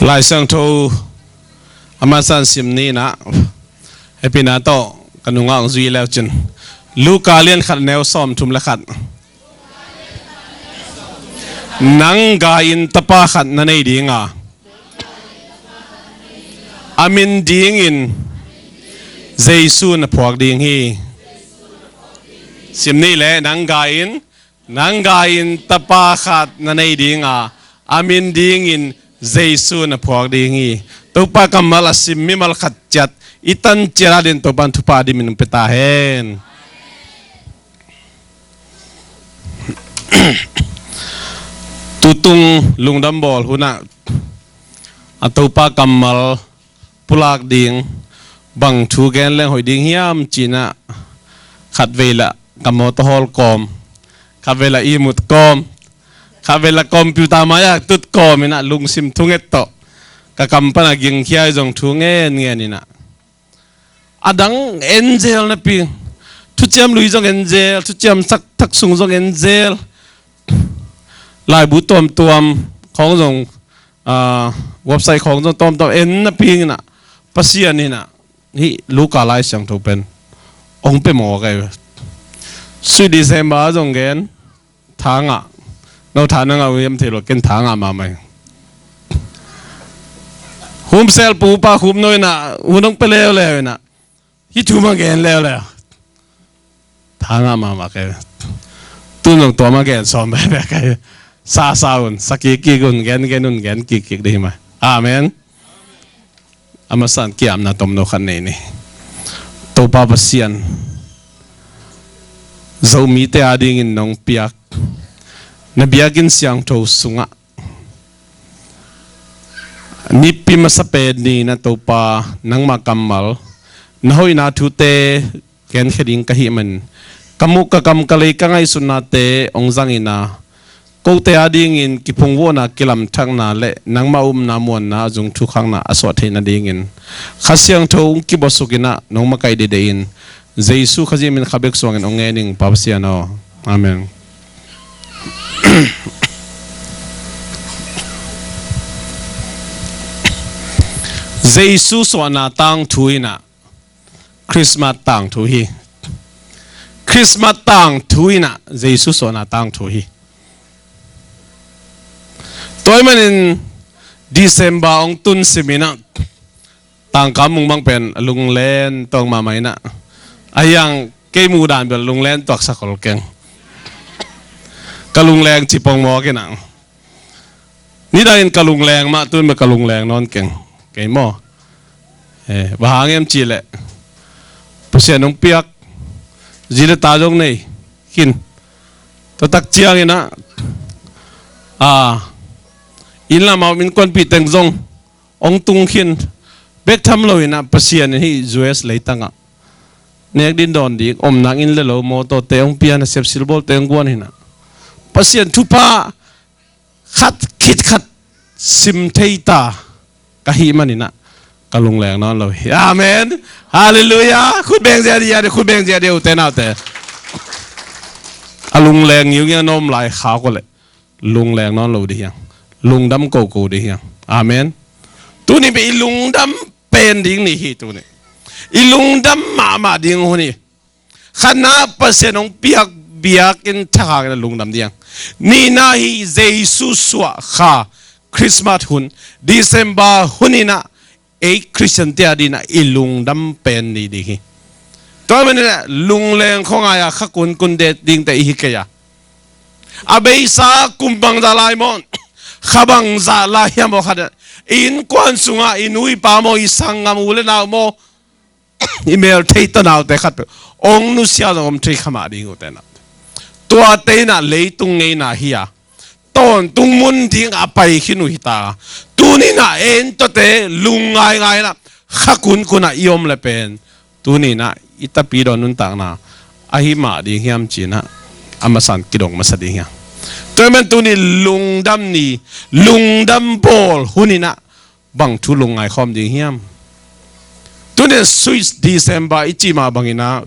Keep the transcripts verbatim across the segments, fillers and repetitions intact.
Lai Siangtho a masa in sim ni in ah, hehpihna tawh ka nungah hong zui le uh cin. Luka lian khat neu sawmthum le khat. Nang gai-in tapa khat na nei ding a, a min dingin Jesu na phuak ding hi. Sim ni le, nang gai-in, nang gai-in tapa khat na nei ding a, a min dingin Jesu na phuak ding hi. Topa kammal a sim mimal khat ciat, i tan ciat a din Topa in thupha a dimin hong pia ta hen. Tutung lungdam bawl hunah a Topa kammal pulak ding, bang thu gen leng hoih ding hiam ci-in ah, khatvei lah ka mawtaw hawl kawm, khatvei lah ihmut kawm, khatvei lah computer mai-ah tut kawm in ah lungsim thunget tawh ka kam pan a gingkhia hi zong thu ngen ngen in ah, a dang en zel napi, thuciam lui zong en zel, thuciam sak thak sung zong en zel, laibu tuamtuam khawng zong, ah, website khawng zong tuamtuam en napi in ah, Pasian in ah hih Luka Lai Siangtho pen hong pia mawk ahi ve. Sweet December zong gen, tha ngah, no tha na ngah uh hiam thei lo, ken tha ngah mahmah hi. Humsel pu pa khum no in ah, hun hong pia leuleu in ah, hih thu mah gen leuleu. Tha ngah mahmah kei. Tun zong tua mah gen sawm bekbek kei. Sa sa un, sa kikkik un, gen gen un, gen kikkik dih hi mah. Amen. A masa in ki-apna tomno khat nei ni. Topa Pasian, Zomite a dingin nong piak na biakinn siangtho sungah nipi masa pen ni in ah Topa, nangmah kammal, na hoihna thute genkhia ding ka hih manin, ka muk ka kam ka lei ka ngaihsutnate hong zang in ah, kote a dingin kiphungvuahna, kilamthakna le nangmah upna muanna a zung thukhakna a suah theih nadingin Kha Siangtho hong kibawsuk in ah nong makaih dede in, Jesu Khazih min kha bek suangin hong ngen ing, Pa Pasian aw. Amen. Jesu suahna tangthu in ah Christmas tangthu hi. Christmas tangthu in ah Jesu suahna tangthu hi. Tua ahih manin December hong tun sim in ah, tangka mungmang pen a lunglen tawng mahmah in ah, a hiang kei muh dan bel lunglen tuaksak khol keng. Ka lungleng ci pongmawk in ah, nidangin ka lungleng mah, tun bel ka lungleng nawn keng. Kei maw? Eh, bang hang hiam cih leh Pasian hong piak zi le ta zong nei khin. Tua tak ciangin ah, ah, inn lam a om innkuanpih teng zong hong tung khin. Bek tham lo in ah Pasian in hih U S leitangah nek ding dawn ding, omna inn le lo, mawtawte hong pia, nasep silbawlte hong guan hi in ah, Pasian thupha khat khit khat sim thei ta ka hih manin ah ka lungleng nawn lo hi. Amen. Halleluiah. Khut beng ziahziah dih, khut beng ziahziah dih, ute naute. A lungleng ngiungiu na om lai khak uh leh lungleng nawn lo dih hiang. Lungdam koko dih hiang. Amen. Tuni bek i lungdam pen ding ni hi tuni. I lungdam mahmah ding hun hi. Khatna, Pasian hong piak biakinn thakhak in a lungdam ding. Nihna, hih Jesu suah kha Christmas hun, December hun in ah ei Christian-te a dingin ah i lungdam pen ni ding hi. Tua manin ah lungleng khuangai a kha kunkun det dingte i hi kei a, a beisa kum bangzah lai maw, kha bangzah lai hiam aw khat, i innkuan sungah i nu i pa maw, i sanggam u le nau maw, i mel thei tanaute khat peuh hong nusia zong om thei kha mah ding uh tena. Tuate in ah leitung ngeina hi a, tawntung mun ding a pai khin uh hi ta. Tuni in ah en tuate lung ngaingai in ah kha kunkun ah i om le pen, tuni in ah i Tapidaw nuntakna ahi mah ding hiam ci-in ah a masa in kidong masa ding hiam. Tua ahih manin tuni lungdam ni, lungdam bawl hun in ah bang thu lungngai khawm ding hiam? Tuni in Sweet December i cih mah bangin ah,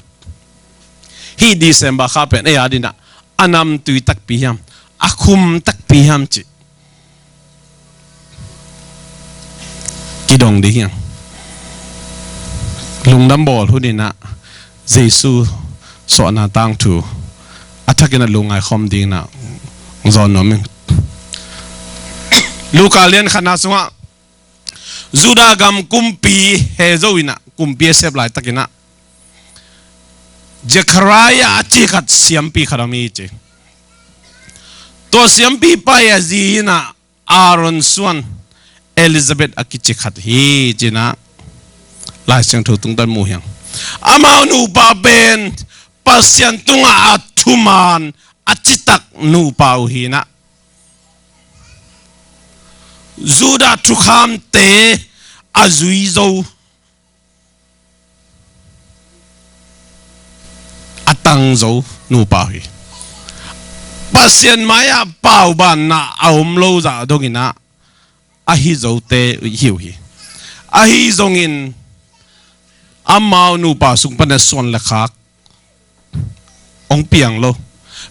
hih December kha pen ei a dingin ah a namtui takpi hiam, a khum takpi hiam cih. kidong ding hiang. Lungdam bawl hun inah Jesu suahna tangthu a thakin a lungngai khawm ding inah zawn nuam ing. Luka lian khatna sungah Judah gam kumpi he zo inah kumpi a sep laitakinah Zechariah a ci khat siampi khat om hi ci. Tua siampi pa hi a zi inah Aaron suan Elizabeth a kici khat hi cinah Lai Siangtho tungtawn mu hiang. Amau nupa pen Pasian tungah a thuman a citak nupa uh hinah Judah thukhamte a zui zo a tang zo nupa uh hi. Pasian mai-ah paubanna a om lo zah donginah a hi zote hi uh hi. Ahi zongin amau nupa sung panin suan le khak hong piang lo.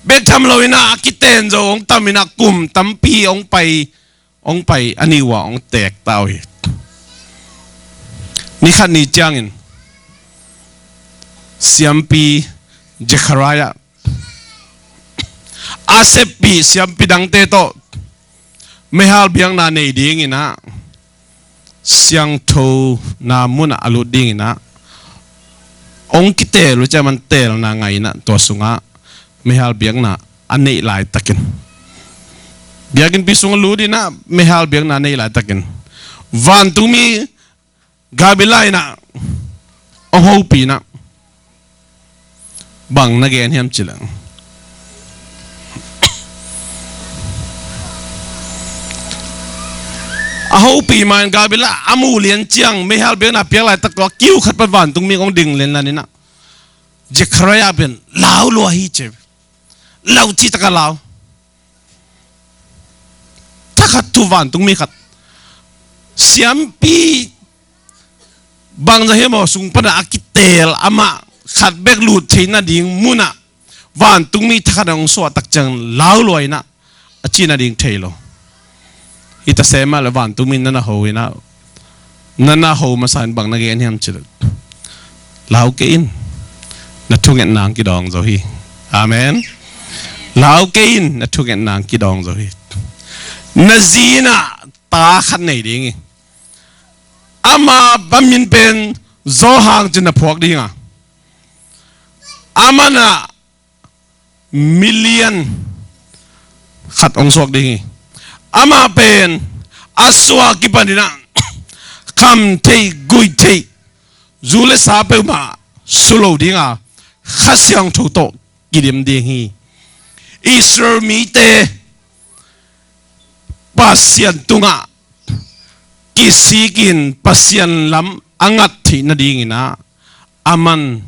Bek tham loinah a kiten zo hong taminah kum tampi hong pai hong pai a ni uh ah hong teek ta uh hi. Ni khat ni ciangin siampi Zechariah a seppih siampi dangte tawh meihal biakna nei dinginah siangthona munah a lut dinginah hong kiteel uh ciah man teelna ngah inah tua sungah meihal biakna a neih laitakin biakinnpi sungah lut inah meihal biakna a neih laitakin vantungmi Gabriel inah hong hopih inah bang na gen hiam cileng a hopih ma in Gabriel a muh lian ciang meihal biakna piak laitak tua kiu khat pan vantungmi hong ding lianlan inah Zechariah pen lau lua hi ci. Lau citaka lau. Thakhat thu vantungmi khat siampi bangzah hiam aw sung pana a kiteel amah khat bek lut theih nading munah vantungmi thakhat a hong suahtak ciang lau lua inah a cih nading thei lo. Hita semah le vantungmi nana ho inah nana ho masa in bang na gen hiam cileng lau kei in na thungetna hong kidawng zo hi. Amen. Lau kei in na thungetna hong kidawng zo hi. Na zi inah ta khat nei ding hi. Ama a min pen Johan ci-in na phuak ding a aman ah milian khat hong suak ding hi. Amah pen a suah kipan inah kham theih guih theih zu le sa peuhmah su lo ding a Kha Siangtho tawh kidim ding hi. Israel mite Pasian tungah kisikin Pasian lam a ngat theih nadinginah aman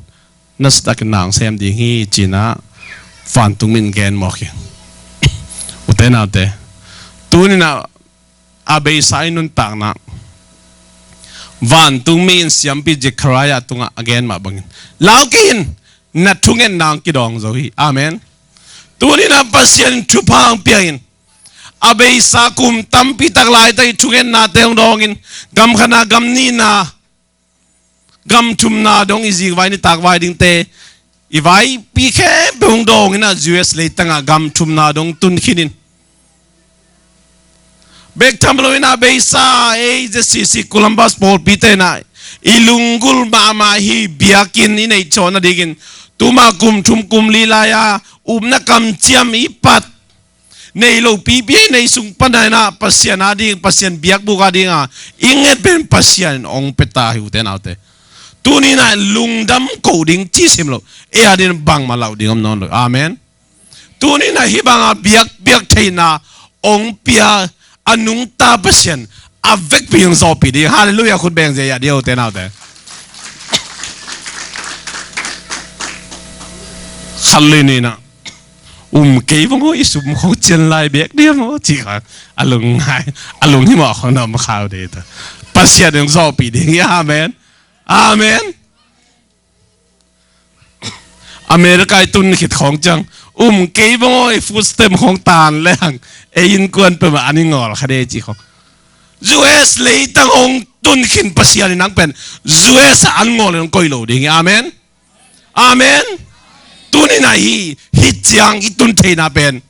nasatakin na hong sem ding hi cinah vantungmi in gen mawk hi. Ute naute, tuninah a beisa i nuntakna vantungmi in siampi Zechariah tungah a gen mah bangin lau kei in na thungetna hong kidawng zo hi. Amen. Tuninah Pasian in thupha hong piain a beisa kum tampi tak laitak i thungetnate hong dawngin gam khatna gam nihna gam thumna dong i zikvai nitakvai dingte i vaipi khempeuh hong dawngin ah U S leitangah gam thumna dong tun khinin bek tham loin a beisa ei Z C C Columbus pawlpite inah i lunggulh mahmah hi. Biakinn i neih cawh nadingin tuma kum thum kum li lai-a upna kamciam i pat nei lo pipi ei nei sung pana inah Pasian ading Pasian biakbuk adinga i nget pen Pasian in hong pia ta hi ute naute. Tuninah lungdam koh ding cih sim lo, ei ading bangmah lauh ding om nawn lo. Amen. Tuninah hih banga biakpiak theihna hong pia a nungta Pasian a vekpi hong zawhpih ding. Halleluiah. Khut beng zia dia ute naute. Khat le ninah um kei vong aw, i sum khong cian lai bek diam aw ci kha a lungngai a lunghimawh khong na om khau dei ta. Pasian hong zawhpih ding hi. Amen. Amen. America i tun khit khong ciang um kei vong aw, i food stamp khong tan le hang ei innkuan peuhmah an i ngawl kha dei ci khong. U S leitang hong tun khin Pasian in nang pen U S a an ngawl in hong koih lo ding hi. Amen. Amen. Tuni-in ah hih, hih ciang i tun theihna pen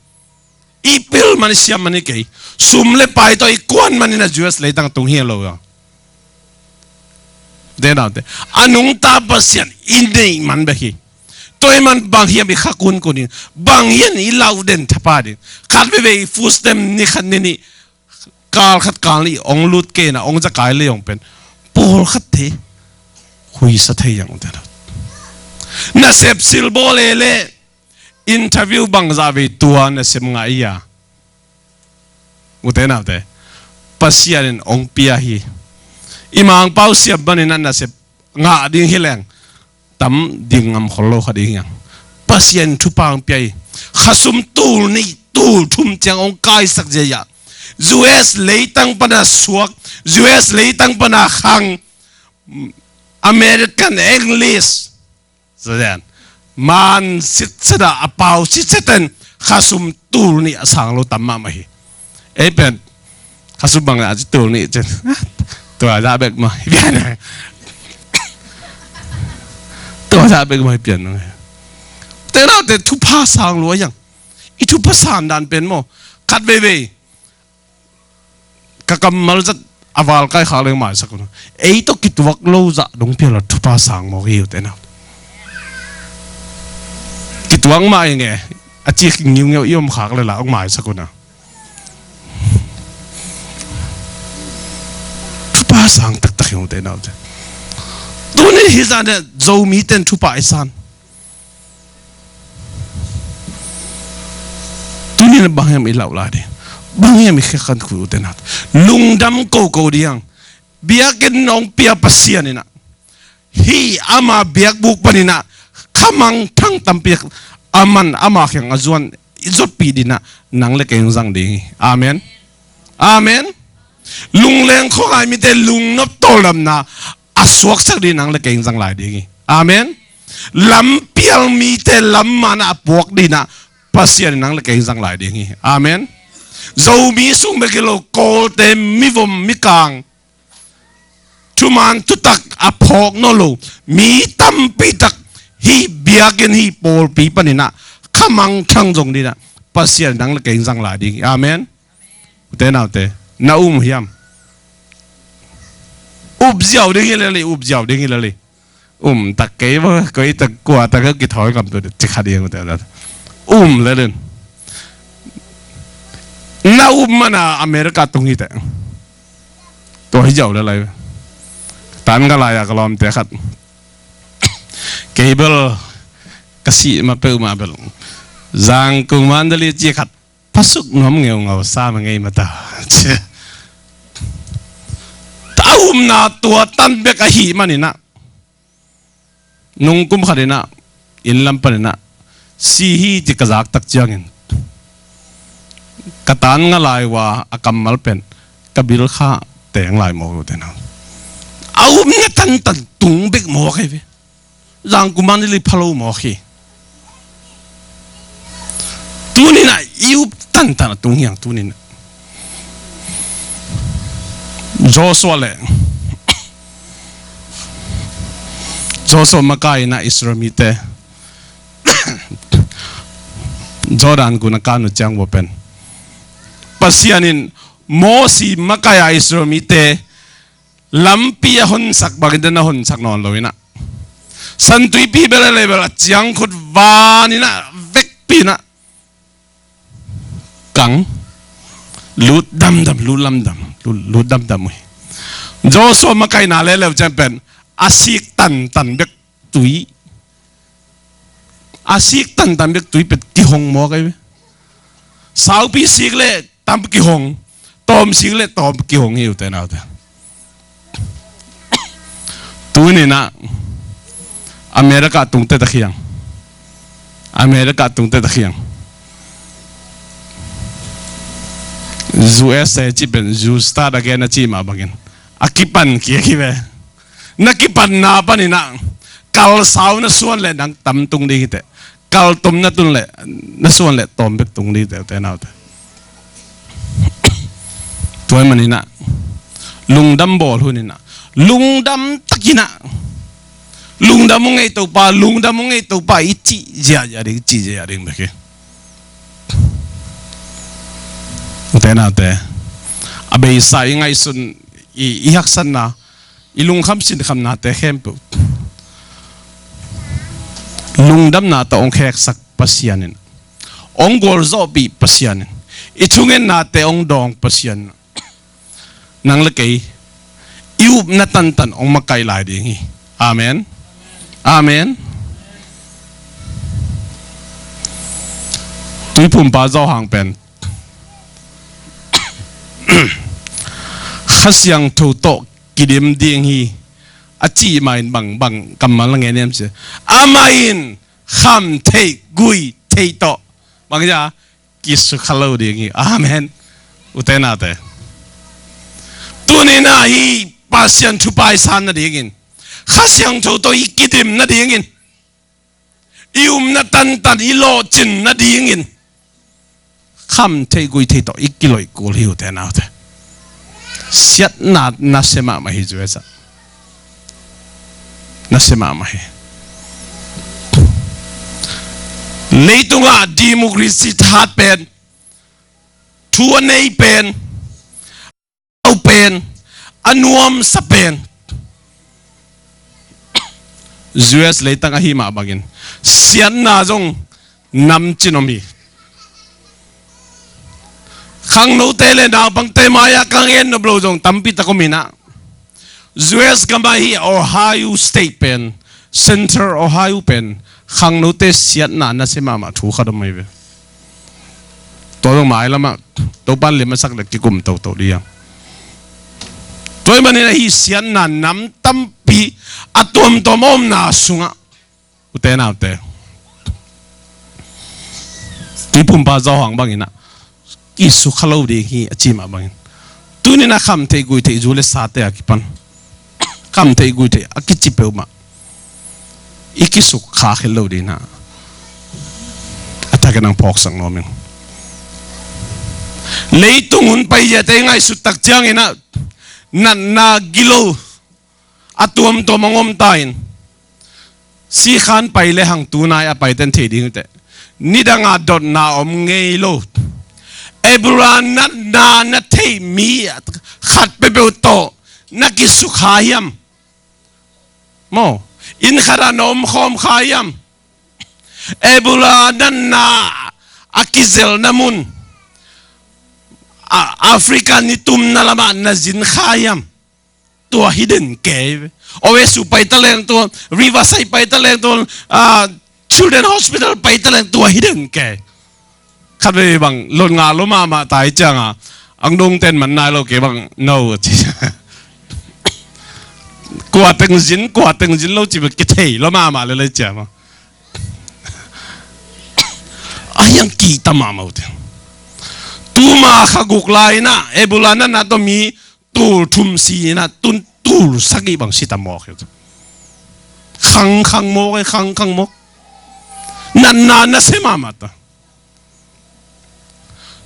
i pil man, i siam man hi kei. Sum le pai tawh i kuan manin ah U S leitang tung hi lo. Te naute, a nungta Pasian i neih man bek hi. Tua ahih man bang hiam i kha kunkun ding, bang hiam i lau den thapa ding. Khat veivei food stamp ni khat ni nih, kal khat kal nih hong lut kei in ah, hong zakai lei hong pen pawlkhatte huisa thei hi hang, ute naute. Nasep silbawl leh leh, interview bangzah vei tua nasep ngah hi a, ute naute, Pasian in hong pia hi. I Mangpau siam manin ah nasep ngah ding hi leng tam ding ngam khol lo kha ding hi hang. Pasian in thupha hong pia hi. Khasum tul nih tul thum ciang hong kaisak ziahziah, U S leitang pan a suak, U S leitang pan a khang, American English, Zan, man sitset a, a pau sitset in khasum tul nih a sang lo tam mahmah hi. Ei pen khasum bang a ci tul nih cin, tua zah bek mah hi pian. Tua zah bek mah hi pian. Te naute, thupha sang lua hi hang. I thupha san dan pen maw, khat veivei ka kammal zat a val kai khak leng maisak un a, ei tawh kituak lo zah dong pial a thupha sang mawk hi, ute naute. Kituak mah hi nge, a cik ngiungeu i om khak leh lah hong maisak un a. Thupha sang taktak hi, ute naute. Tuni hih zah in Zomite in thupha i san. Tuni-in bang hiam i lauh lai ding, bang hiam i khekhan kul, ute naute. Lungdam koko ding. Biakinn hong pia Pasian in ah, hih ama biakbuk panin ah khamangthang tampi a man, ama kiang a zuan i zotpih ding in ah nang le kei hong zang ding hi. Amen. Amen. Lungleng khuangai mite lungnop tawldamna a suaksak ding nang le kei hong zang lai ding hi. Amen. Lampial mite lam man a puak ding in ah Pasian in nang le kei hong zang lai ding hi. Amen. Zomi sung bek hi lo, Kawlte, mivom, mikang, thuman thutak a phawk nawn lo mi tampi tak hih biakinn, hih pawlpi panin ah khamangthang zong ding in ah Pasian in nang le kei hong zang lai ding hi. Amen. Ute naute, na um hiam? Up ziau ding hi lel hi, up ziau ding hi lel hi. Um tak kei maw, koi tak, kua tak ka kithawi ngam tu ci kha ding, ute naute. Um lel in. Na um man a America tung hi teh. Tua hi ziau lel lai. Tan ka lai a ka lawmte khat, kei bel ka sih ma peuhmah bel Zangkong Mandalay ci khat pasuk nuam ngeungau sa ma ngei mata. A umna tua tan bek ahih manin ah, nungkum khat in ah, inn lam panin ah, si hi ci ka zak tak ciangin, ka tan nga lai uh a, a kammal pen ka bil kha teng lai mawk, ute naute. A umna tantan tung bek mawk hi ve. Zangkong Mandalay pha lo mawk hi. Tuni-in ah i up tantan a tung hi hang, tuni-in ah. Joshua le, Joshua makai in ah Israel mite Jordan gun a kan uh ciang uh a pen, Pasian in Mosi makai a Israel mite lampi a honsak bangin na honsak nawn lo in ah, San Tuipi bel a lei bel a ciangkhut van in ah, vekpi in ah, kang, lut damdam, lut lamdam, lut, lut damdam uh hi. Joshua makaihna leuleu ciang pen a sik tantan bek tui, a sik tantan bek tui pen kihong mawk ahi ve. Saupi sik le tam kihong, tawm sik le tawm kihong hi, ute naute. Tuni-in ah America tungte tak hi hang. America tungte tak hi hang. U S A cih pen, you start again a cih mah bangin a kipan kik hi ve. Na kipanna panin ah kalsau na suan leh nang tam tung ding hi teh. Kaltom na tun leh, na suan leh tawm bek tung ding hi teh, ute naute. Tua ahih manin ah Lungdam bawl hun in ah, lungdam takin ah, lungdam ung ei Topa, lungdam ung ei Topa i cih ziahziah ding, cih ziahziah ding bek hi. Ute naute, a beisa i ngaihsun, i, i haksatna, i lungkham sinkhamnate khempeuh lungdamna tawh hong kheksak Pasian in, hong gualzawhpih Pasian in, i thungennate hong dawng Pasian in, nang le kei i upna tantan hong makaih lai ding hi. Amen. Amen. Tuiphumpa Johan pen Kha Siangtho tawh kidim ding hi a cih ma in bang, bang kammal na ngen hiam cih leh, amah in kham theih gui theih tawh bang hiam, kisukha lo ding hi. Amen. Ute naute, tuni-in ah hih Pasian thupha i san nadingin, Kha Siangtho tawh i kidim nadingin, i upna tantan i lawhcin nadingin, kham theih gui theih tawh i kiloih kul hi, ute naute. Siatna nasia mahmah hi, U S ah. Nasia mahmah hi. Leitungah democracy hat pen, thu a nei pen, au pen, a nuamsa pen, U S leitang ahi mah bangin siatna zong namcin om hi. Khangnote le naupangte mai-ah ka ngen nop lo zong tampi tak om in ah, U S gam ah hih Ohio State pen, Central Ohio pen, khangnote siatna nasia mahmah thu khat om hi ve. Tua zong mailam ah Topa'n lim a sak leh kikum toto ding hi. Tua ahih manin ah hih siatna nam tampi a tuamtuam a omna sungah, ute naute, Tuiphumpa Johan bangin ah, kisukha lo ding hi a cih mah bangin, tuni-in ah kham theih gui theih, zu le sate a kipan kham theih gui theih a kici peuhmah i kisukha khel lo ding in ah, a thakin hong phawksak nuam ing. Leitung hun pai ziate i ngaihsut tak ciangin ah, natna gilo a tuamtuam hong om ta in, sikhan pai le hang tunai a paite'n thei ding uh teh, nidang a dotna om ngei lo. Ebola natna na theih mi khat peuhpeuh tawh na kisukha hiam? Maw, inn khat ah na om khawm kha hiam? Ebola natna a kizelna mun, a, Africa nitumna lamah na zin kha hiam? Tua hi den kei. O S U pai taleng tua, Riverside pai taleng tua, ah, Children Hospital pai taleng tua hi den kei. Khatvei bang lon nga lo mahmah ta hi ciangin, ang dongte'n man nai lo, kei bang no ci. Kua teng zin, kua teng zin lo ci bek kithei lo mahmah lel hi ciang maw. A hiang kihta mahmah uh teh. Tuma kha guk lai-in ah Ebola natna tawh mi tul thum si-in ah, tun tul sagih bang si ta mawk hi. Khangkhang mawk hi, khangkhang mawk. Natna nasia mahmah ta.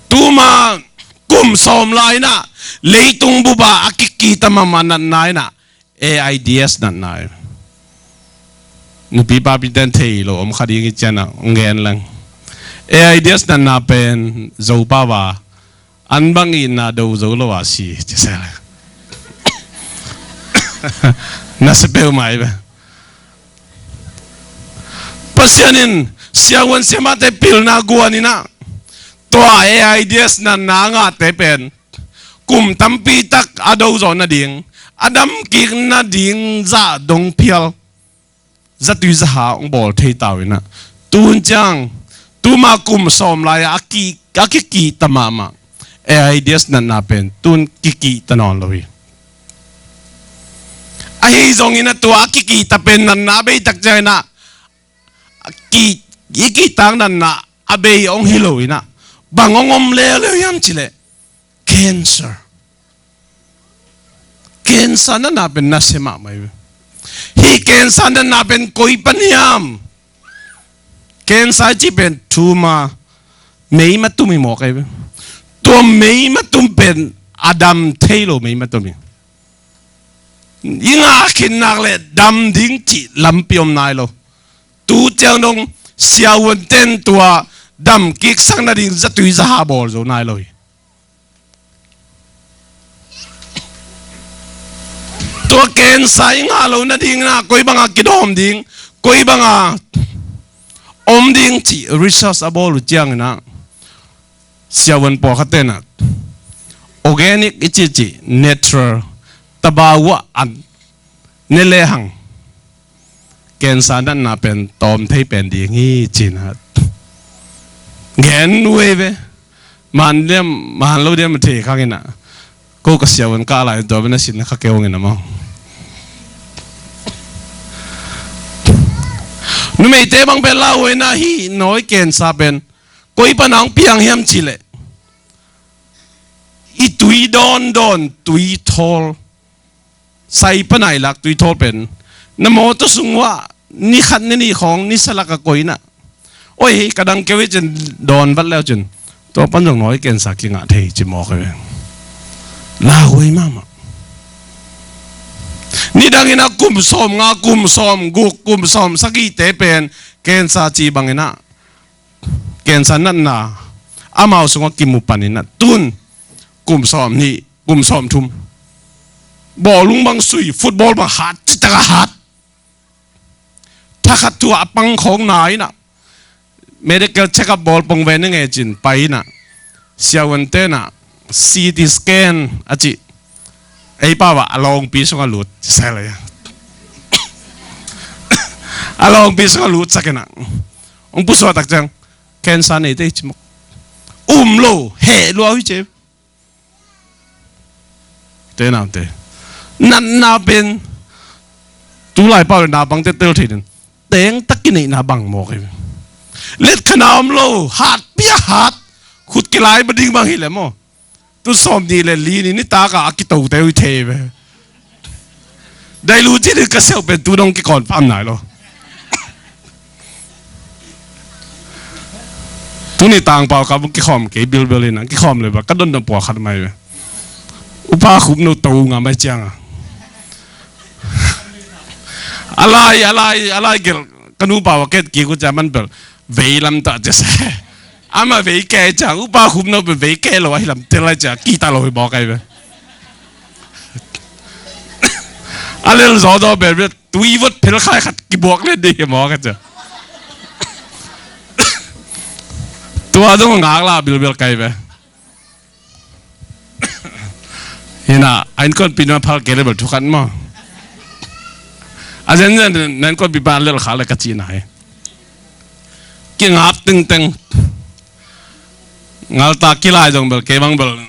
Tuma kum sawm lai-in ah leitung bup ah a kikihta mahmah natna in ah AIDS natna hi. Nupi papite'n thei lo om kha ding hi ciangin ah hong gen leng. AIDS natna pen Zopau ah an bang itna do zo lo a si, ci se leng. Nasia peuhmah hi ve. Pasian in siavuan siamahte pilna guan in ah, tua AIDS natna a ngahte pen kum tampi tak a do zawh nading, a dam kik nading zah dong phial, zatui zaha hong bawl thei ta uh in ah, tu hun ciang, tuma kum sawm lai-a a ki, a kikihta mahmah AIDS natna pen tu hun kikihta nawn lo hi. Ahi zongin ah tua a kikihta pen natna a bei tak ciangin ah, a ki, i kihtak natna a bei hong hi lo in ah, bang hong om leuleu hiam cih leh, cancer. Cancer natna pen nasia mahmah hi. Hih cancer natna pen koi pan hiam? Cancer cih pen tumor, meimatum hi mawk hi. Tua meimatum pen a dam thei lo meimatum hi. i ngah khin nak leh dam ding cih lampi om nai lo. Tu ciang dong siavuante'n tua dam kiksak nading zatui zaha bawl zo nai lo hi. Tua cancer i ngah lo nading na koi banga kidawm ding, koi banga om ding cih research a bawl uh ciangin ah, siavuan pawlkhat te'n ah organic i cih cih natural, tabau ah an ne lehang cancer natna pen tawm thei pen ding hi ci-in ah gen uh ei ve. Man diam, man lo diam a thei khang in ah, ko ka siavuan kah lai tua pen a sin kha kei ung in ah maw. Numeite bang pen lauhuai in ah hih nawi cancer pen koi pan a hong piang hiam cih leh i tui dawndawn, tui thawl, sai pan a i lak tui thawl pen na mawtaw sung uah ni khat ni nih khawng nisa lak a koih in ah, oi, ka dang keu hi ci-in dawn vat le uh cin, tua pan zong nawi cancer kingah thei ci mawk hi ve. Lauhuai mahmah. Nidang in ah kum sawmnga, kum sawmguk, kum sawmsagihte pen cancer ci bang in ah cancer natna amau sungah kimu pan in ah, tun kum sawmnih, kum sawmthum, bawlung bang sui, football bang hat, citak a hat. Thakhat thu a pang khawng na in ah, medical check-up bawl pong ve na nge ci-in pai in ah, siavuante'n ah C T scan a cih, ei pau ah a lawngpi sungah lut ci seh lai a, a lawngpi sungah lutsak in ah hong pusuah tak ciang cancer nei tei ci mawk. Um lo, heh lua uh hi ci. Te naute, natna pen tu lai pau le naupangte tel thei den, teng tak kineihna bang mawk hi. Letkhan a om lo, hat pia hat, khut kilai ma ding bang hi leh maw. Tu sawmnih le li ni nitak a a kitote uh hi thei ve. Dai lu ci ding ka siau pen tu dong kikawn pam nai lo. Tuni tangpau ka buk kikhawm kei bilbil in ah, kikhawm le ba ka don dong pua khat mai ve. Upa Khup No to nga mai ciang a, a lai, a lai, a lai gel ka nu pau a ket kik uh ciang man bel vei lam ta ci seh. Amah vei kei ciang, Upa Khup No pen vei kei lo a hi lam tel lai ciang, kita lo hi bawk ai ve. A lel zaw zaw bel bel tui vot phel khai khat kibuak le dih hi mawk a ciang. Tua dong ngak la bilbil kai ve. Hi in ah, a innkuanpih nu a phal kei le bel thu khat maw. A zenzen na innkuanpih pa lel kha le ka cihna hi. Kingap tengteng. Ngaltak kilai zong bel kei bang bel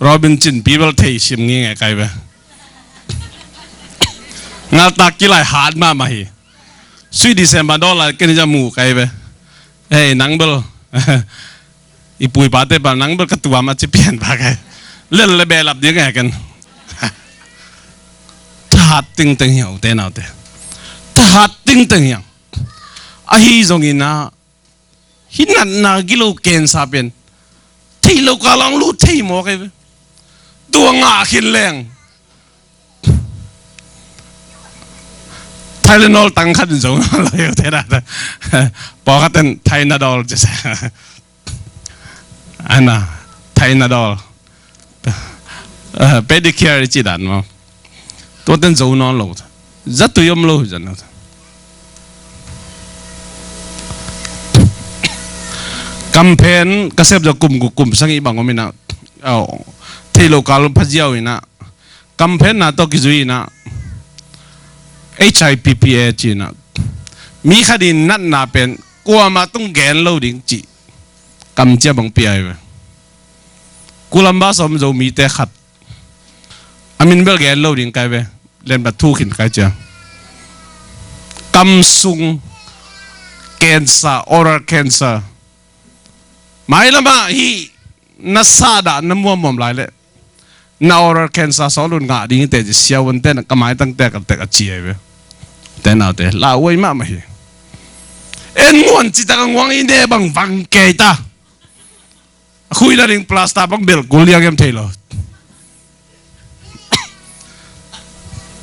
Robin Cin pi bel thei sim ngi nge kai ve. Ngaltak kilai hat mahmah hi. Sui December dawn lai ken hi ja mu kai ve. Hei, nang bel i pu i pate pal nang bel ka tuam a ci pian bak e. Lel le behlap ding e ken. Thahat tengteng hi a, ute naute. Thahat tengteng hi a. Ahi zongin ah, hih natna gilo cancer pen theih lo kal ah hong lut thei mawk e ve. Tua ngah khin leng Tylenol tang khat in zo nawn lo hi, ute naute. Pawlkhat in Thai Nadol ci se. Ana, Thai Nadol. Eh, pedicure i cih dan maw. Tuate in zo nawn lo. Zatui om lo hi zan lo. Kamphen ka sep zong kum guk kum sagih bang om in ah. Aw, theih lo kal pha ziau in ah. Kamphenna tawh kizui in ah, H I P P A ci in ah, mi khat in natna pen kuamah tung gen lo ding cih kamciam hong pia hi ve. Columbus a om Zomite khat, a min bel gen lo ding kai ve, lianpa thu khin kai cia. Kam sung cancer, oral cancer. Mailamah hih na sahdah na muammuam lai leh na oral cancer sawt lun ngah ding hi teh ci, siavuante na ka maitangte a ka tek a ci ahi ve. Ute naute, lauhuai mahmah hi. En muan citak a nguang i ne bang vang kei ta. A khuina ding plaster bang belh kul liang hiam thei lo.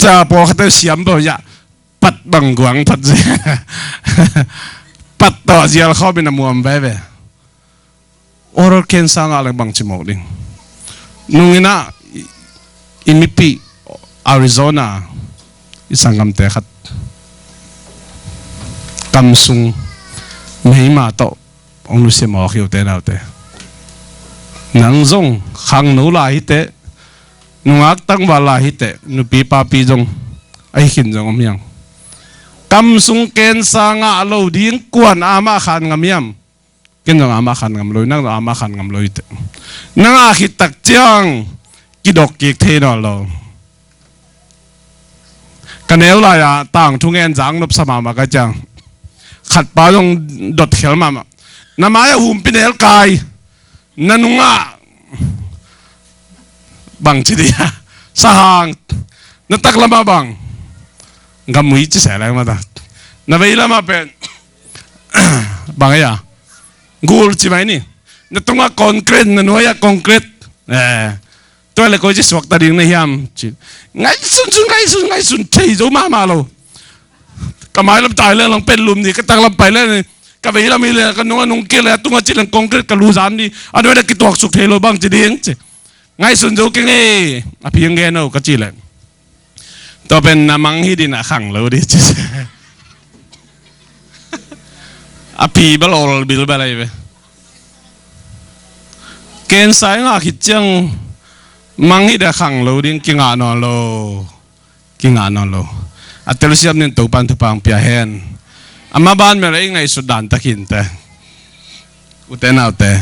Tua pawlkhatte siam pawh hiah pat bang guang phat zel. Pat tawh zial khawmin a muam veve. Oral cancer ngah leng bangci mawk ding. Nunginah i, i mipi Arizona i sanggamte khat kamsung meima tawh hong nusia mawk hi, ute naute. Nang zong khangno lai hiteh, nungak tangval lai hiteh, nupi papi zong ahi khin zong om hiang. Kamsung cancer ngah lo ding kuan amah khan ngam hiam? Ken zong amah khan ngam lo hi, nang zong amah khan ngam lo hiteh. Na ngah khit tak ciang kidok kik thei nawn lo. Ka neu lai-a tangthu ngen zang nopsa mahmah ka ciang, khatpa zong dot khel mahmah. Na mai-ah humpi nelkai, na nungah bangci dih a, sahang, na taklamah bang, gamui ci seh leng mata, na veilamah pen bang ei a, gul ci mai ni. Na tungah concrete, na nuai-ah concrete. Eh, tua le koi ci suakta ding na hiam ci. Ngaihsun sun, ngaihsun, ngaihsun thei zo mahmah lo. Ka mailam tai le lang pen lum ni, ka taklam pai le ni, ka veilam hi le, ka nungah nung kik le, a tungah ci leng concrete ka lu zan ni, a nuai-ah kituaksuk thei lo, bangci ding ci. Ngaihsun zo keng e, a phi hong gen o ka ci le. Tua pen na mang hi ding a khang lo ding ci. A phi bel ol bilbel ahi ve. Cancer i ngah khit ciang mang hi ding a khang lo ding, kingah nawn lo. Kingah nawn lo. A telsiam nin Topan thupha hong pia hen. Amah ban mel ei ngaihsut dan takin te. Ute naute.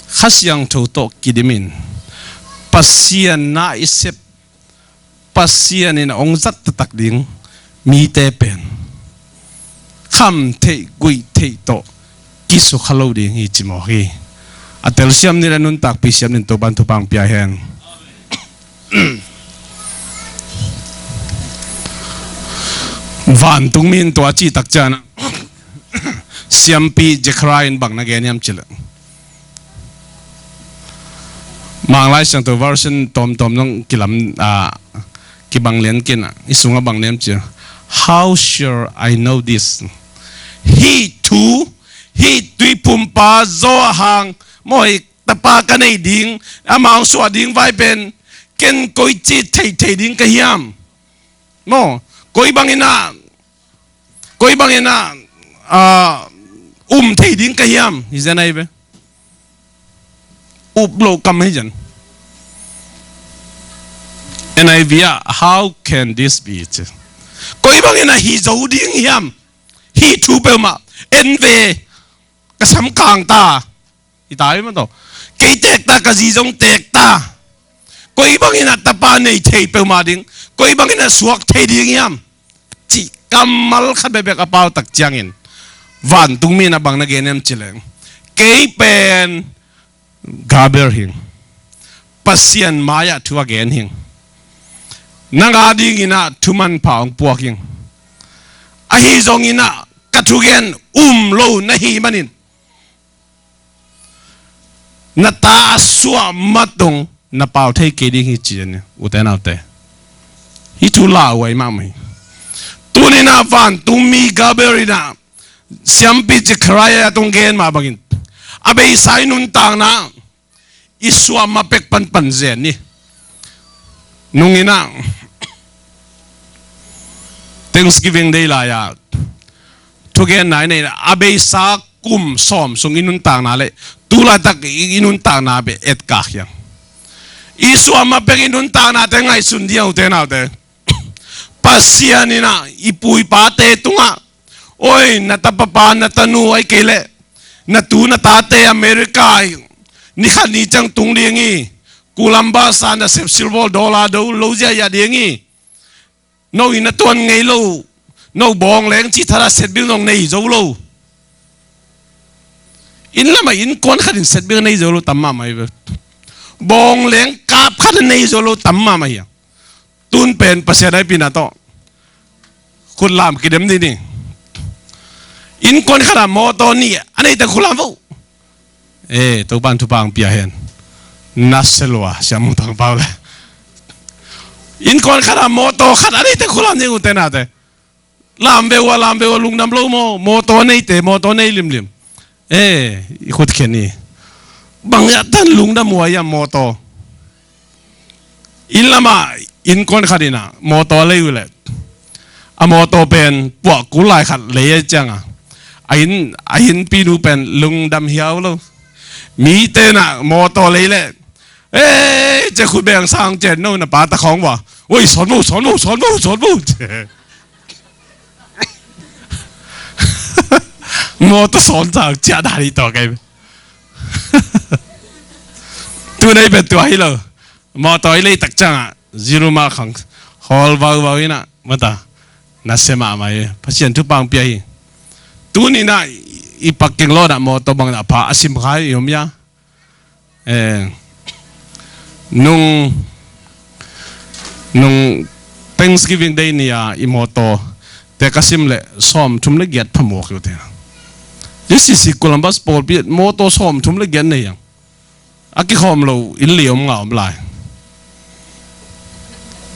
Kha Siangtho tawh kidimin Pasian na i sep, Pasian in a hong zat taktak ding mite pen kham theih guih theih tawh kisukha lo ding hi ci mawk hi. A telsiam ni le nuntakpih siam nin Topan thupha hong pia hen. Vantungmi in tua cih tak ciangin siampi Zechariah in bang na gen hiam cih leh, Manglai Siangtho version tawmtawm zong kilam, ah, kibang lian kei in ah, i sungah bang na hiam cih leh, "How shall I know this?" Hih thu, hih tuiphumpa Johan hang maw, hih tapa ka nei ding, amah hong suah ding vai pen ken koici theih theih ding ka hiam? Maw, koi bangin ah, koi bangin ah, ah, um thei ding ka hiam? Hi zen ahi ve. Up loh kam hi zen. N I V ah, "How can this be?" ci. Koi bangin ah hi zo ding hiam? Hih thu peuhmah en ve, ka sam kang ta. Hi ta hi mah tawh. Kei teek ta, ka zi zong teek ta. Koi bangin ah tapa nei thei peuhmah ding, koi bangin ah suak thei ding hiam? Cih kammal khat bekbek a pau tak ciangin vantungmi in ah bang na gen hiam cih leh, "Kei pen Gabriel hi ing. Pasian mai-ah thu a gen hi ing. Nang adingin ah thu manpha hong puak hi ing. Ahi zongin ah ka thugen um lo na hih manin na ta a suah ma dong na pau thei kei ding hi," ci hi. Ute naute, hih thu lauhuai mahmah hi. Tuni in ah vantungmi Gabriel in ah siampi Zechariah a tung gen mah bangin a beisa i nuntakna i suah ma pek panpan zen ni. Nungin ah Thanksgiving Day lai-a thugenna i neih a, a beisa kum sawm sung i nuntakna le tu laitak i, i nuntakna beh etkak hi hang. I suah ma pek i nuntaknate ngaihsun dih a, ute naute. Pasian in ah i pu i pate tungah, "Oi, na tapa pa, na tanu, ahih kei leh na tu na tate America ah ni khat ni ciang tung ding hi. Kulam basa na sep silver dollar do lo ziahziah ding hi. No in na tuan ngei lo, no bawng leng cih thadah setbil zong nei zo lo." Inn lamah innkuan khat in setbil nei zo lo tam mahmah hi ve. Bawng leng kap khat a nei zo lo tam mahmah hi a. Tun pen Pasian a hehpihna tawh khut lam kidem dih ni. Innkuan khat ah mawtaw nih a neite khut lam vo. Eh, Topan thupha hong pia hen. Na se lua, siam mung tang pau le. Innkuan khat ah mawtaw khat a neite khulam ding, ute naute. Lam ve ua, lam ve ua, lungdam lo maw? Mawtaw neite, mawtaw nei limlim. Eh, i khut khen hi. Bang zah tan lungdam ua hiam mawtaw? Inn lamah innkuan khat in ah mawtaw a lei uh leh, a mawtaw pen puah kul lai khat lei a ciang a, a inn, a innpinu pen lungdam hiau lo. Mite in ah mawtaw lei leh, "Ei, cia khut beng sang cen no na pa ta khawng ua. Oi, sawn mu, sawn mu, sawn mu, sawn mu." Mawtaw sawn sang cia dah ni tawh kei. Tu nei pen tua hi lo. Mawtaw i lei tak ciang ah, ziruma khang hawl vauvau in ah, mata, nasia mahmah hi. Pasian thupha hong pia hi. Tuni in ah i Pak Keng Lawng ah mawtaw bang a pha a sim kha i om hia? Eh, nung, nung Thanksgiving Day ni a i mawtaw te ka sim leh sawmthum le giat phamawh hi uh te. J C C Columbus pawlpi mawtaw sawmthum le giat nei hiang. A kikhawm lo inn li om nga om lai.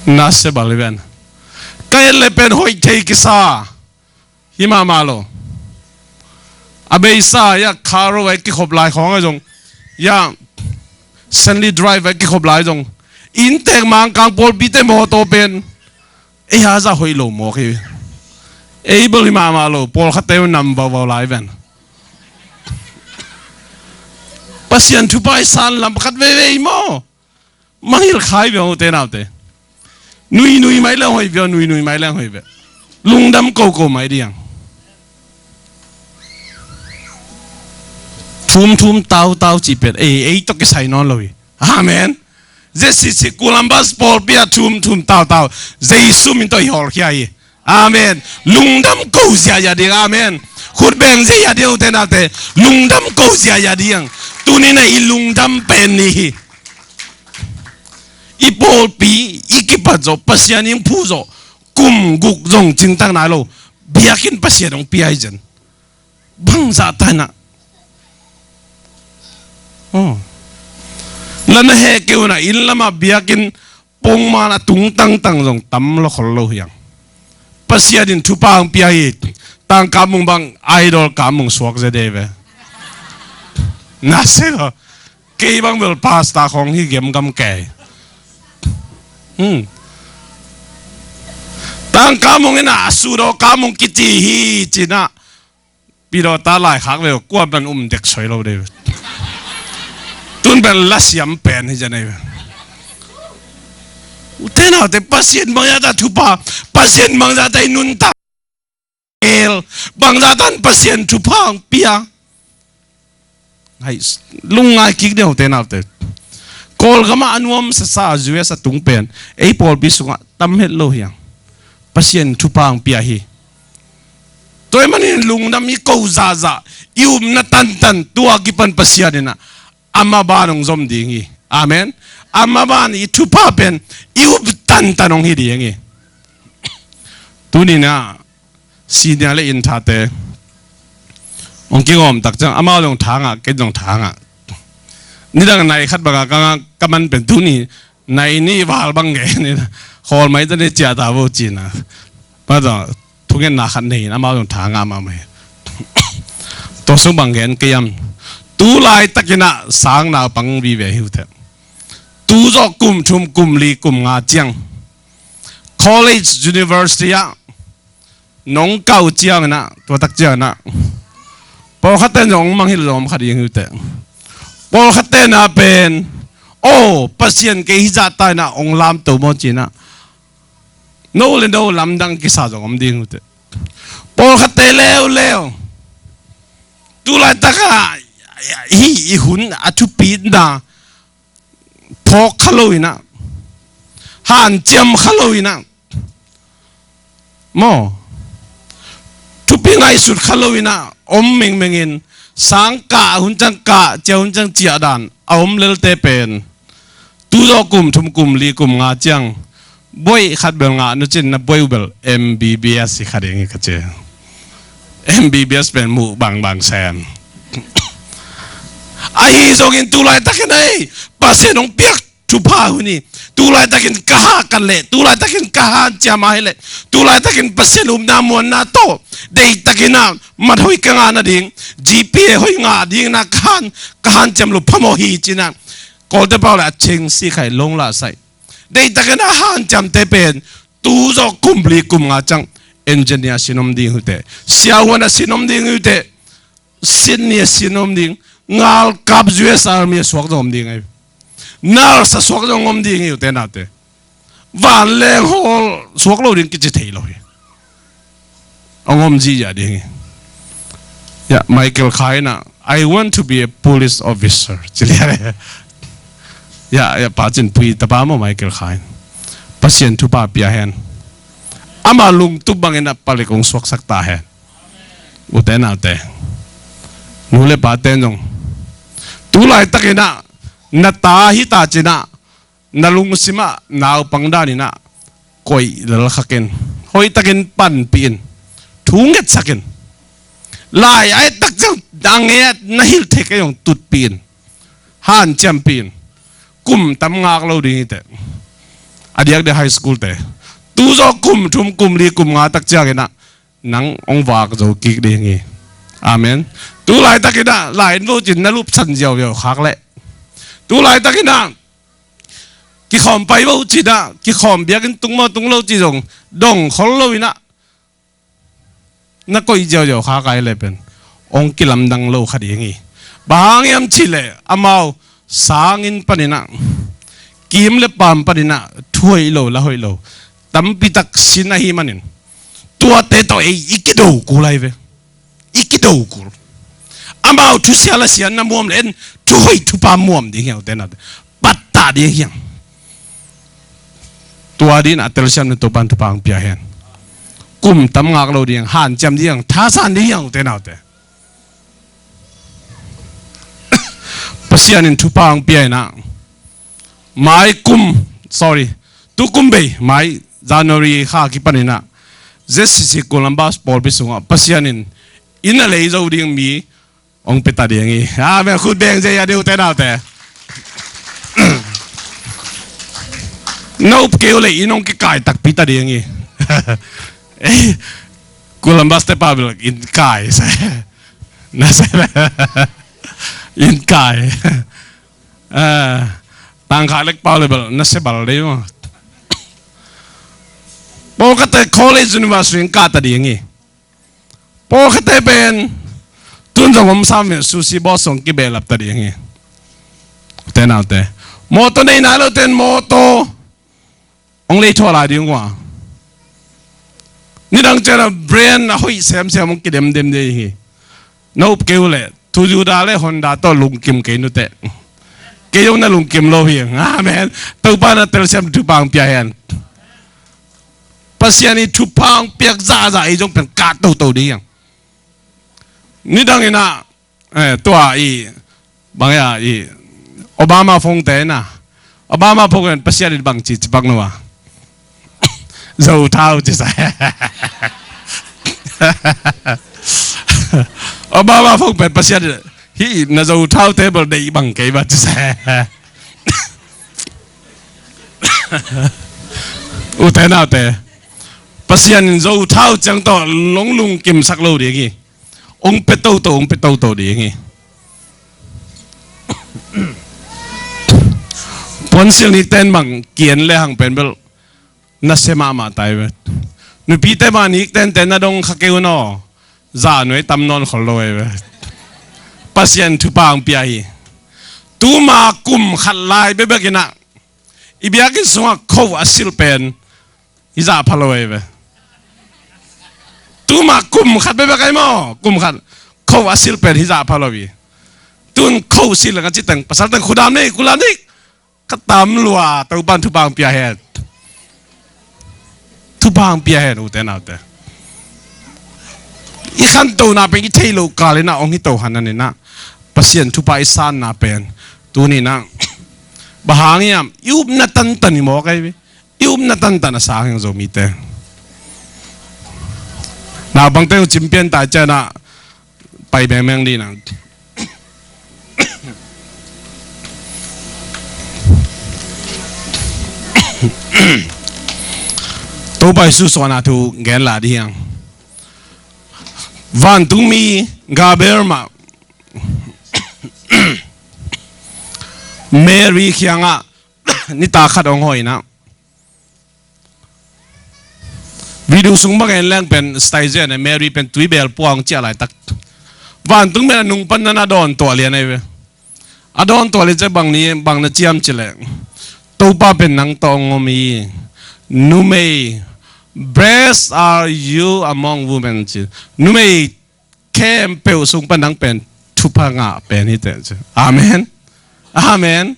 Nasia bal hi ven. Ka et leh pen hoih thei kisa. Hi mahmah lo. A beisa, ya, Kharo a kikhop lai khawng a zong, ya, Senli Drive a kikhop lai zong, inntek Mangkang pawlpite mawtaw pen ei haza hoih lo mawk hi. Ei bel hi mahmah lo, pawlkhatte nam vauvau lai ven. Pasian thupha i san lam khat veivei maw? Mangngilh khai ve ute naute. Nuinui mai leng hoih ve, nuinui mai leng hoih ve. Lungdam koko mai ding. Thumthum tautau cih pen ei, ei tawh kisai nawn lo hi. Amen. J C C Columbus pawlpi ah thumthum tautau Jesu min tawh i hawlkhia hi. Amen. Lungdam ko ziahziah ding. Amen. Khut beng ziahziah ding ute naute. Lungdam ko ziahziah ding. Tuni in ah i lungdam pen ni hi. I pawlpi i kipat zawh, Pasian in phu zawh, kum guk zong cingtak nai lo. Biakinn Pasian hong pia hi zen. Bangzah ta in ah. Oh. La na heh kei un ah, inn lamah biakinn pongman a tung tangtang zong tam lo khol lo hiang. Pasian in thupha hong pia hi. Tangkamung bang idol kamung suak ze dei ve. Na se lo. Kei bang bel pastor khawng hi gemgam kei. Hmm. Tangkamung in ah, a sudaw kamung kici hi ci-in ah. Pidawta laikhak ve, kuaman um dek soi lo dei ve. Tun pen lasiam pen hi zen ei ve. Ute naute, Pasian bangzah ta thupha, Pasian bangzah ta i nuntak el, bangzah tan Pasian thupha hong pia. Ngai, lungngai kik ding ute naute. Kawlgam ah a nuam sasa a U S a tung pen ei pawlpi sungah tam het lo hiang. Pasian thupha hong pia hi. Tua ahih manin lungdam i ko zahzah, i upna tantan, tua kipan Pasian in ah ama ban hong zom ding hi. Amen. Ama ban i thupha pen i up tantan hong hi ding hi. Tuni in ah senior le inn thate hong kigawm tak ciang amau zong thangah, kei zong thangah. Nidang nai khat bangah ka, ka man pen tuni nai nih val bang ngen in, khawl mai ta ni, ciah ta vo ci-in ah. Mata, thungetna khat nei in amau zong thangah mahmah hi. Tua sung bang ngen kei hiam? Tu laitakin ah sang naupang vive hi uh teh. Tu zawh kum thum, kum li, kum nga ciang college, university ah nong kah uh ciangin ah, tua tak ciangin ah, pawlkhatte in zong hong mangngilh zong om kha ding hi uh teh. Pawlkhatte in ah pen, aw, Pasian kei hizah ta in ah hong lamto maw ci-in ah, no le no lamdang kisa zong om ding hi uh teh. Pawlkhatte leuleu, tu laitak ah hih i hun a thupitna phawk kha lo in ah, hanciam kha lo in ah, maw, thupi ngaihsut kha lo in ah om mengmeng in, sang kah, hun ciang kah, ciah, hun ciang ciah dan a om lelte pen, tu zawh kum thum, kum li, kum nga ciang buai khat bel ngah nu cin, na buai uh bel M B B S hi kha ding hi ka ci. M B B S pen muh bangbang sem. Ahi zongin tu laitakin ei, Pasian hong piak thupha hun hi. Tulaitakin ka hakat leh, tulaitakin ka hanciam ahih leh, tulaitakin Pasian upna muanna tawh deihtakin ah mat hoih ka ngah nading, G P A hoih ngah dingin ah ka han, ka hanciam loh phamawh hi ci-in ah Kawlte pau leh a cing si khai long lah sai. Deihtakin a hanciamte pen tu zawh kum li kum nga ciang engineer sin om ding hi uh teh, siavuan a sin om ding hi uh teh, Sydney a sin om ding, ngalkap U S Army a suak zong om ding ahi. Nurse a suak zong om ding hi uh teh, naute. Vanleng hawl suak lo ding kici thei lo hi. Hong om zihziah ding hi. Ya, Michael Kha in ah, "I want to be a police officer," ci lian. Ya, ya, Pa Cin Pui tapa maw Michael Kha in. Pasian thupha pia hen. Ama lungtup bangin ah palik hong suaksak ta hen. Ute naute, nu le pate in zong tulaitakin ah na ta hi ta ci-in ah, na lungsim ah naupang danin ah koih lel kha ken, hoihtakin panpih in, thu ngetsak in. Lai a et tak ciang a nget na hilh thei kei zong tutpih in, hanciampih in. Kum tam ngak lo ding hi teh. A diakdiak high school te, tu zawh kum thum, kum li, kum nga tak ciangin ah nang hong vak zo kik ding hi. Amen. Tulaitakin ah lai in vo cin na lupsan ziauziau khak leh, tulaitakin ah kikhawm pai vo cin ah, kikhawm biakinn tung maw tung lo ci zong dong khol lo in ah, na koih ziauziau khak a hih leh pen hong kilamdang lo kha ding hi. Bang hang hiam cih leh amau sanginn panin ah, kim le paam panin ah thu hoih lo, la hoih lo tampi tak sin ahih manin, tuate tawh ei i kido kul ahi ve. I kido kul. Amau thusia lasia na muam leh en thu hoih thupha muam ding hi hang, ute naute. Pattah ding hi hang. Tua dingin a telsiam na Topa'n thupha hong pia hen. Kum tam ngak lo ding, hanciam ding, thasan ding hi hang, ute naute. Pasian in thupha hong pia in ah, mai kum, sorry, tu kum bei, mai January kha kipan in ah, Z C C Columbus pawlpi sungah Pasian in inn a lei zo ding mi hong pia ta ding hi. Amen. Khut beng zia ding, ute naute. Na up kei uh leh inn hong kikai takpi ta ding hi. Columbus te pa bel inn kai sa. Na sa. Inn kai. Ah, Tangkhak lek pau le bel na sa bal dei maw. Pawlkhatte college, university hong kah ta ding hi. Pawlkhatte pen tun zong om sam ve, sushi boss hong kibehlap ta ding hi. Ute naute, mawtaw nei nai lote in mawtaw hong lei thuah lai ding uh a, nidang ciang a brand a hoih semsem hong kidemdem ding hi. Na up kei uh leh tu Juda le Honda tawh lungkim kei un teh. Kei zong na lungkim lo hi. Amen. Topa na telsiam thupha hong pia hen. Pasian i thupha hong piak zahzah i zong pen kah toto ding hi hang. Nidang in ah, eh, tua i, bang ia i, Obama phone te na. Obama phone pen Pasian in bang ci, ci bang lo a. Zo thau ci sa. Obama phone pen Pasian in, hi na zo thau te bel deih bang kei ba ci sa. Ute naute, Pasian in zo thau ciang tawh hong lungkimsak lo ding hi. Hong pia toto, hong pia toto ding hi. Puansilh nikte in bang ki-en le hang pen bel nasia mahmah ta hi ve. Nupite bang nikte in te na dong kha kei un aw. Zahnuai tam nawn khol lo hi ve. Pasian thupha hong pia hi. Tuma kum khat lai bekbek in ah i biakinn sungah kho a silh pen hi zah pha lo hi ve. Tuma kum khat bekbek ahi maw, kum khat kho a silh pen hi zah pha lo hi. Tun kho silh leng a ci teng, pasal teng khudam ni, khudam ni. Ka tam lua, Topa'n thupha hong pia hen. Thupha hong pia hen, ute naute. I khantona pen i theih loh kal in ah hong hi to hanan in ah, Pasian thupha i sanna pen tuni in ah, bang hang hiam, i upna tantan hi mawk ahi ve. I upna tantan a sang hi hang Zomite. Naupangte hong cimpian ta ciang ah pai mengmeng ding in ah. Topa Jesu suahna thu gen lai ding hi hang. Vantungmi Gabriel mah Mary kiangah nitak khat hong hawh in ah, video sung bang en leng pen style zen a, Mary pen tuibel pua hong ciah laitak, vantungmi in a nung pan na na dawn tuah lian ahi ve. A dawn tuah lian ciah bang ni, bang na ci hiam cih leh, Topa pen nang tawh hong om hi. Numei, "Blessed are you among women," ci. Numei khempeuh sung pan nang pen thupha ngah pen hi teh ci. Amen. Amen.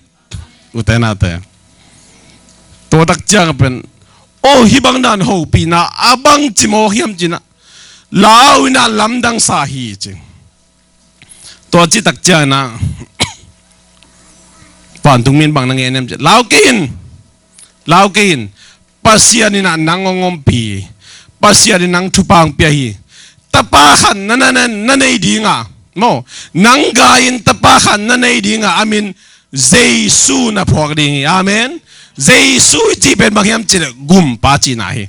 U te nau te, tua tak ciang pen, oh, hih bang dan hopihna a bang ci mawk hiam ci-in ah, lau in ah lamdang sa hi ci. Tua cih tak ciang in ah, vantungmi in bang na ngen hiam ci, lau kei in, lau kei in, Pasian in ah nang hong ompih hi. Pasian in nang thupha hong pia hi. Tapa khat na, na, na, na nei ding a, maw, nang gai in tapa khat na nei ding a, a min Jesu na phuak ding hi. Amen. Jesu i cih pen bang hiam cih leh gumpa cihna hi.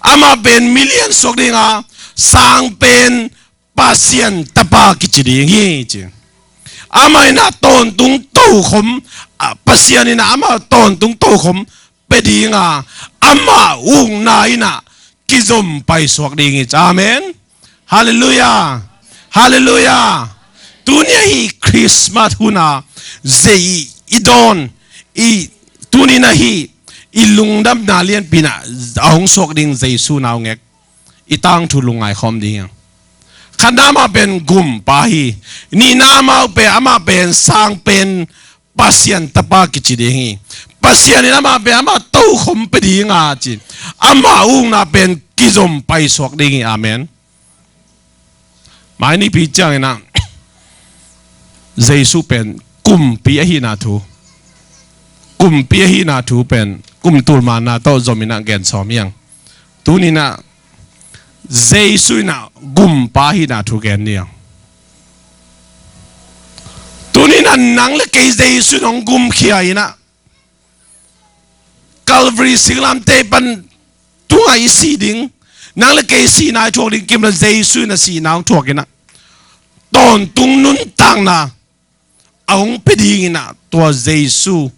Amah pen mi lian suak ding a, sang pen Pasian Tapa kici ding hi ci. Amah in ah tawntung tokhom, a, Pasian in ah amah tawntung tokhom pia ding a, amah ukna in ah kizom paisuak ding hi ci. Amen. Halleluiah. Halleluiah. Tuni a hih Christmas hun a zei i dawn, i tuni in a hih i lungdamna lianpi in ah a hong suak ding Jesu in ah hong ek. I tangthu lungngai khawm ding hi hang. Khatna, amah pen gumpa hi. Nihna, amah pen, amah pen sang pen Pasian Tapa kici ding hi. Pasian in amah pen amah tokhom pia ding a ci. Amah ukna pen kizom paisuak ding hi. Amen. Mai nipi ciang in ah Jesu pen kumpi ahihna thu, kumpi ahihna thu pen kum tul manna tawh zom in ah gen sawm hi hang. Tuni in ah Jesu in ah gumpa ahihna thu gen ni hang. Tuni in ah nang le kei Jesu in hong gumkhia in ah, Calvary singlamteh pan tung ah i sih ding, nang le kei sihna i thuak ding kim lo, Jesu in a sihna hong thuak in ah, tawntung nuntakna a hong pia ding in ah, tua Jesu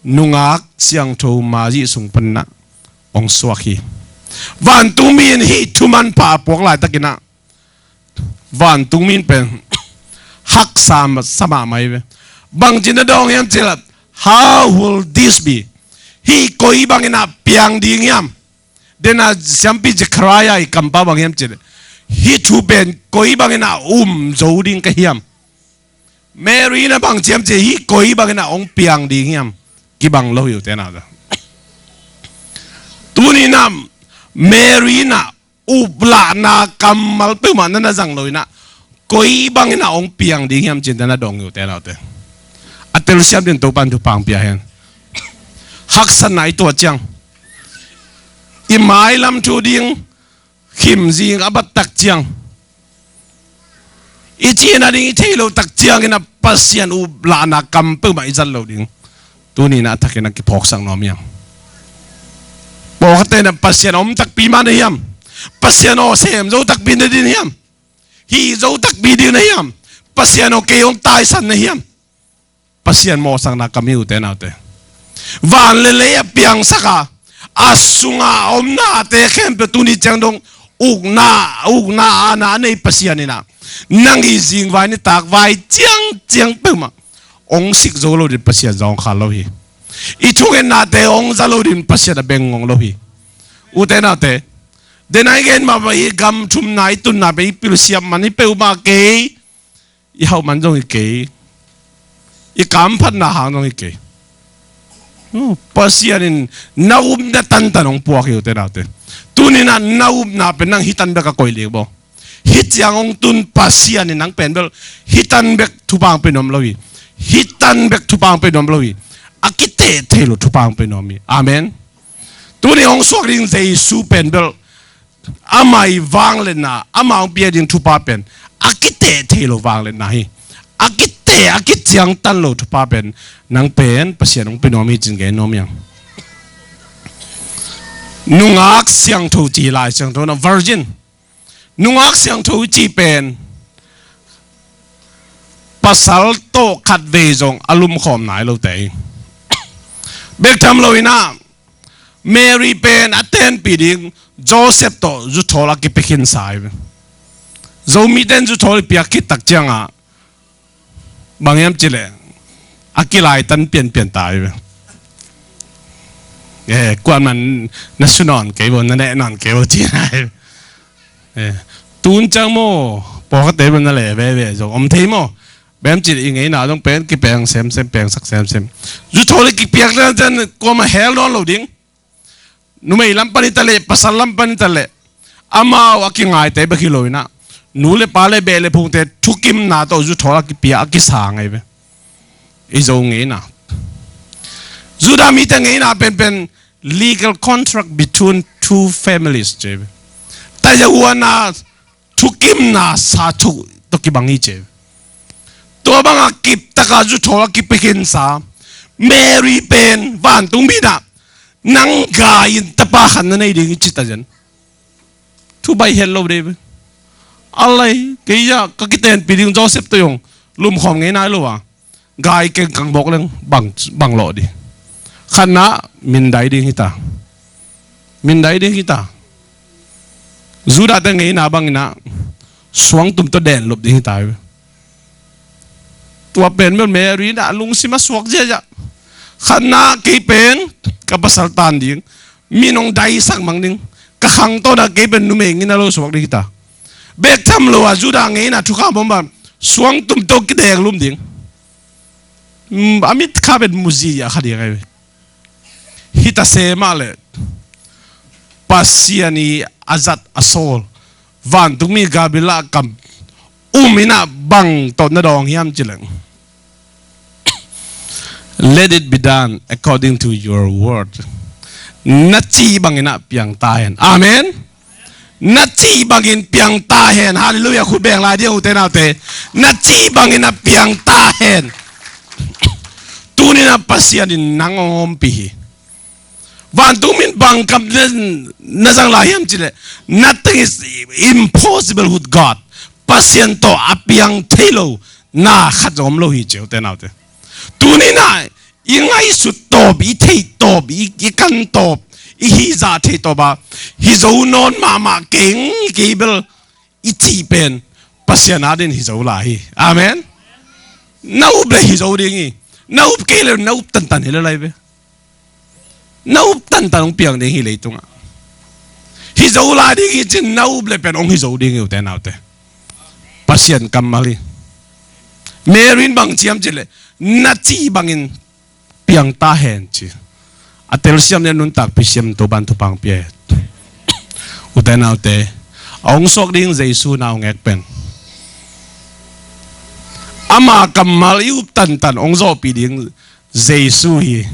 nungak siangtho mazi sung pan in ah hong suak hi. Vantungmi in hih thu manpha a puak laitak in ah, vantungmi in pen haksa ma-, sa mahmah hi ve. Bangci na dawng hiam cih leh, "How will this be?" Hih koi bang in ah piang ding hiam? Dena siampi Zechariah i kampau bang hiam cih leh, "Hih thu pen koi bang in ah um zo ding ka hiam? Mary in ah bang ci hiam cih leh, hih koi bang in ah hong piang ding hiam?" Kibang lo hi, u te nau te. Tuni in ah Mary in ah uplahna kammal peuhmah na na zang lo in ah, koi bang in ah hong piang ding hiam ci-in na dawng hi, u te nau te. A telsiam dingin Topa in thupha hong pia hen. Haksatna i tuah ciang, i mailam thu ding khimzing a bat tak ciang, i cihna ding i thei lo tak ciang in ah Pasian uplahna kam peuhmah i zat lo ding. Tuni in ah a thak in ah kiphawksak nuam hi hang. Pawlkhatte in ah Pasian a om takpi mah na hiam? Pasian aw sem zo takpi na ding hiam? Hi zo takpi ding na hiam? Pasian aw kei hong taisan na hiam? Pasian mawhsakna kam hi, u te nau te. Van le lei a piangsak a, a sunga a om nate khempeuh tuni ciang dong ukna, ukna a na a nei Pasian in ah, nang i zingvai nitak vai ciangciang peuhmah hong sik zo lo ding Pasian zong khal lo hi. I thungennate hong za lo ding Pasian a beng ngong lo hi. U te nau te, dena i gen mahmah i gam thumna i tunna pen i pilsiam man hi peuhmah kei, i hauh man zong hi kei, i kamphatna hang zong hi kei. Pasian in na upna tantan hong puak hi, u te nau te. Tuni in ah na upna pen nang hih tan bek a koih lik bo. Hih ciang hong tun Pasian in nang pen bel hih tan bek thupha hong pia nuam lo hi. Hih tan bek thupha hong pia nuam lo hi. A kiteh thei lo thupha hong pia nuam hi. Amen. Tuni hong suak ding Jesu pen bel amah i vangliatna, amah hong pia ding thupha pen a kiteh thei lo vangliatna hi. A kiteh, a kiciangtan lo thupha pen nang pen Pasian hong pia nuam hi ci-in gen nuam hi hang. Nungak siangtho ci, Lai Siangtho na virgin. Nungak siangtho ci pen pasal tawh khatvei zong a lumkhawm nai lote hi. Bek tham lo inah Mary pen a tenpih ding Joseph tawh zuthawl a kipia khinsa hi ve. Zomite in zuthawl i piak khit tak ciangah bang hiam cileh a kilaitan pianpian ta hi ve. Eh, kuaman na su nawn kei bo, na neh nawn kei bo ci nai ve. Eh, tun ciang maw, pawlkhatte bo na leh veve zong om thei maw? Bem cileh i ngeina zong pen kipeng semsem, pengsak semsem. Zuthawl i kipiak ciang kuamah hel nawn lo ding. Numei lam pan hi taleh, pasal lam pan hi taleh, amau a kingaite bek hi lo inah nu le pa le beh le phungte thukimna tawh zuthawl a kipia a kisang ahi ve. I Zo ngeina, Judah mite ngeina penpen legal contract between two families ci ahi ve. Taiza uana thukimna sa thu tawh kibang hi ci ahi ve. Tua banga kiptaka zuthawl a kipia khinsa Mary pen vantung mi inah nang gai-in tapa khat na nei ding hi ci ta zen. Thu baih het lo dei ve. A lai kei ah ka kitenpih ding Joseph tawh zong lumkhawm ngei nai lo a, gai kengkang mawk leng bang, bang lawh ding. Khatna, mindai ding hi ta. Mindai ding hi ta. Judah te ngeina bang inah suangtum tawh denlop ding hi ta hi ve. Tua pen bel Mary inah lungsim a suak ziazia. Khatna, kei pen ka pasal tan ding, mi nong daisak mang ding, ka khangtawna kei pen numei ngina lo suak ding hi ta. Bek tham lo a Judah ngeina thukham om bang, suangtum tawh kidenglum ding. Hmm, a mit kha pen muzi a kha ding ahi ve. Hi ta se mah leh Pasian i a zat a sawl vantungmi Gabriel a kam um inah bang tawh na dawng hiam cileh, "Let it be done according to your word." Na cih bang inah piang ta hen. Amen. Na cih bangin piang ta hen. Halleluiah. Khut beng lai ding ute naute. Na cih bangin a piang ta hen. Tuni inah Pasian in nang hong ompih hi. Vantung min bang kam na, na zang lai hiam cileh, "Nothing is impossible with God." Pasian tawh a piang thei lo na khat zong om lo hi ci ute naute. Tuni inah i ngaihsut tawp, i theih tawp, i, i kan tawp, i hihzah theih tawp a, hi zo nawn mahmah keng kei bel i cih pen Pasian adingin hi zo lai hi. Amen. Na up le hi zo ding hi. Na up kei le na up tantan hi le lai ve. Na up tantan hong piang ding hi leitungah. Hi zo lai ding hi cin na up le pen hong hi zo ding hi ute naute. Pasian kammal hi. Mary in bang ci hiam cileh, na cih bangin piang ta hen ci. A telsiam le nuntakpih siam Topan thupha hong pia hen. Ute naute, a hong suak ding Jesu na hong ek pen, ama kammal i up tantan hong zawhpih ding Jesu hi.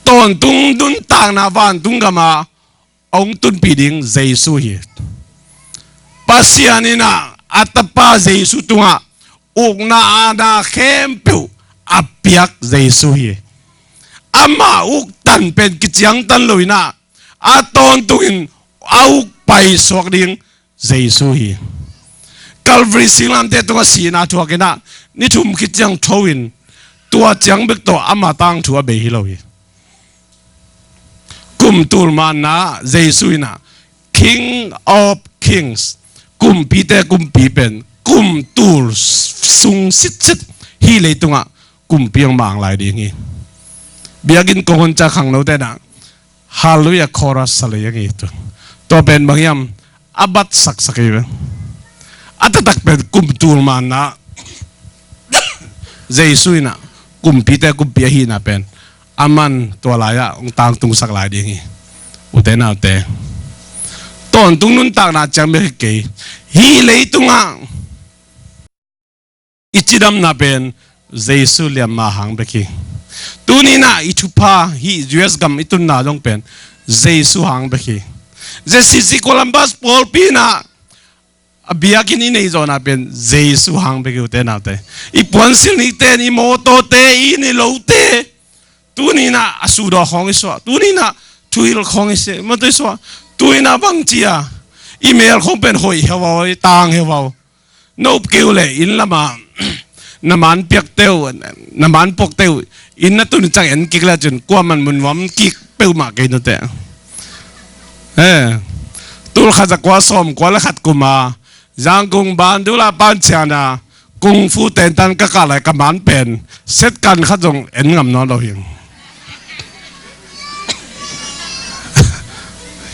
Tawntung nuntakna vantung gama hong tunpih ding Jesu hi. Pasian inah a tapa Jesu tungah ukna aana khempeuh a piak Jesu hi. Ama uktan pen kiciangtan lo inah a tawntungin a uk paisuak ding Jesu hi. Calvary singlamteh tungah sihna thuak inah ni thum khit ciang tho in, tua ciang bek tawh ama tangthu a bei hi lo hi. Kum tul manna Jesu inah King of Kings, kumpite kumpi pen kum tul sung sitsit hi leitungah kumpi hong mang lai ding hi. Biakinn kong hon ciang khangnote inah Halleluiah chorus sa lei ang hi tu. Tua pen bang hiam, a bat saksak hi ve. A taktak pen kum tul manna Jesu inah kumpite kumpi ahihna pen aman tua lai-ah hong tangtungsak lai ding hi. Ute naute, tawntung nuntakna ciang bek hi kei. Hih leitungah i cidamna pen Jesu liamma hang bek hi. Tuni inah i thupha hih U S gam i tunna zong pen Jesu hang bek hi. Zia C C Columbus pawlpi inah a biakinn i neih zawhna pen Jesu hang bek hi ute naute. I puansilh nikte in, i mawtawte, i inn i lote, Tuni inah a sudawk khawng i suah, tuni inah thuhilh khawng i seh, mawtaw i suah. Tuni inah bang ci a, i mel khawng pen hoih hi vau, i tang hi vau. Na up kei uh leh inn lamah na man piakte uh, na man puakte uh, inn na tun ciang en kik le cin kuaman mun nuam kik peuhmah kei nute. Eh, tul khat za kua sawm kua le khat kum a Zangkung ban dula pan ciang a kung fu tentan ka kah lai ka man pen set kan khat zong en ngam nawn lo hi.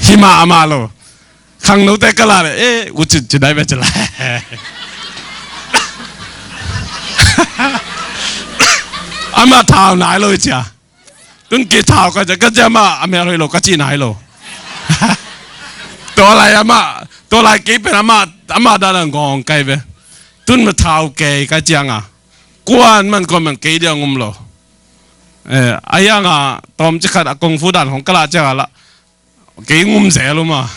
Hi mah amah lo. Khangnote ka la le, eh, u cin cin ai ve cin lai. Amah thau nai lo i cia. Tun kei thau ka cia, ka cia amah a mel hoih lo, ka ci nai lo. Tua lai amah, tua lai kei pen amah, amah dan a ngawng kai ve. Tun ma thau kei ka ciang a. Kuan man kuan man kei dia ngum lo. Eh, a hiang a tawm ci khat a kung fu dan hong ka la ciang a la. Kei ngum zel uh ma.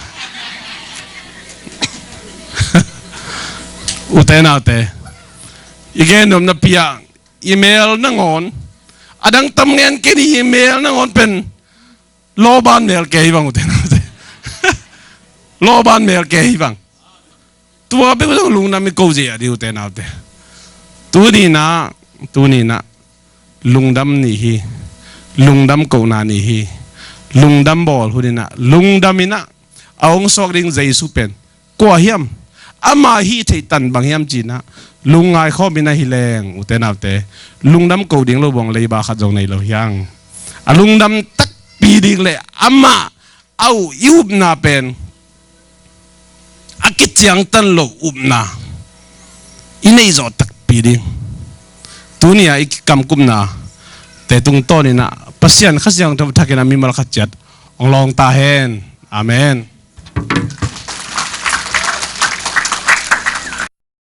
Ute naute. I gen nuam na pia, i mel nangawn. A dang tam ngen kei ni i mel nangawn pen. Lawban mel kei bang ute naute. Lawban mel kei bang. Tua bek zong lungdam i ko zia di ute naute. Tuni inah, tuni inah. Lungdam ni hi. Lungdam kohna ni hi. Lungdam bawl hun inah. Lungdam inah. A hong suak ding Jesu pen kua hiam? Ama hih theih tan bang hiam ci inah lungngai khawm inah hi leng ute naute. Lungdam ko ding lo bawng leiba khat zong nei lo hiang. A lungdam takpi ding le amah a uh i upna pen a kiciangtan lo upna i neih zawh takpi ding. Tuni a i kikamkupna te tungtawn inah Pasian Kha Siangtho thakin a mimal khat ciat hong lawng ta hen. Amen.